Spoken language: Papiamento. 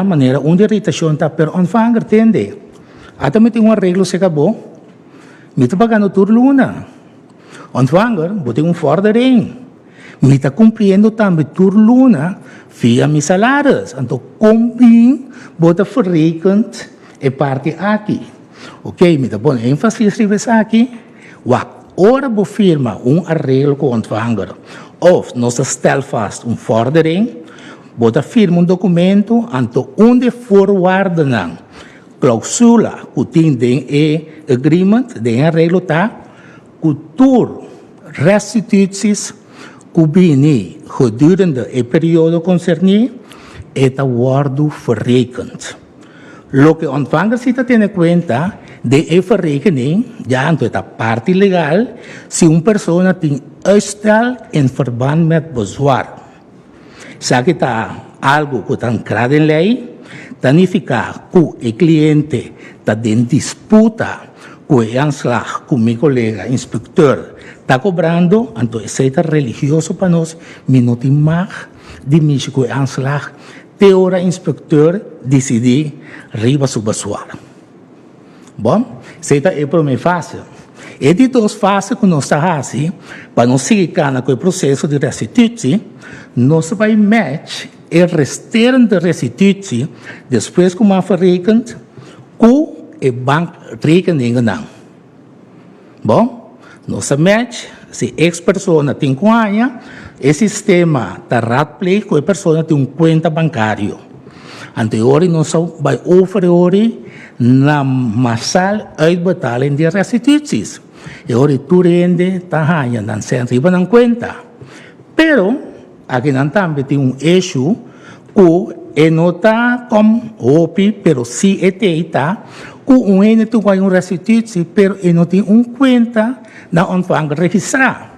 Manera un di iritashon ta per ontvanger tende. Ata mi tin un areglo seka bo. Mi ta pagando tur luna. Ontvanger, bo tin un vordering. Mi ta kumpliendo tambe tur luna via mi salaris. Anto kon bin bo ta verrekend e parti aki? Ok, mi ta pone énfasis riba esaki. Wak, ora bo firma un areglo ku ontvanger òf nos ta stel vast un vordering, Bo ta firma un documento, anto un di e voorwaardennan, clausula, cu tin den e agreement, den e areglo ta cu tur restituties cu bini gedurende e periodo concerni, e ta wordo verrekend. Loke ontvanger si ta tene cuenta den e verrekening, ya anto e ta parti legal, si un persona tin uitstel in verband met bezwaar. Esaki ta algu ku ta ankrá den lei, ta nifiká ku e kliente ta den disputa ku e anslag ku mi kolega inspekteur ta kobrando, anto esei ta religioso pa nos, mi no tin mag di mishi ku e anslag te ora inspekteur disidí riba su basuar. Bon, esei ta e promé fase. E di dos fase ku nos ta hasi pa nos sigui kana ku e proseso di restitutie, nos ta bai match e resterende restitutie despues ku m'a verrekend ku e bankrekeningennan. Bon, nos ta match si ex persona tin ku haña, e sistema ta raadpleeg ku e persona tin un kuenta bankario. Anto e ora nos a bai over e ora na masal uitbetaling di restituties. E ora tur hende ta haña nan sèn riba nan kuenta. Pero akinan tambe tin un issue ku e no ta kom hopi pero si e tei ta ku un hende tin ku haña un restitutie pero e no tin un kuenta na ontvanger registrá.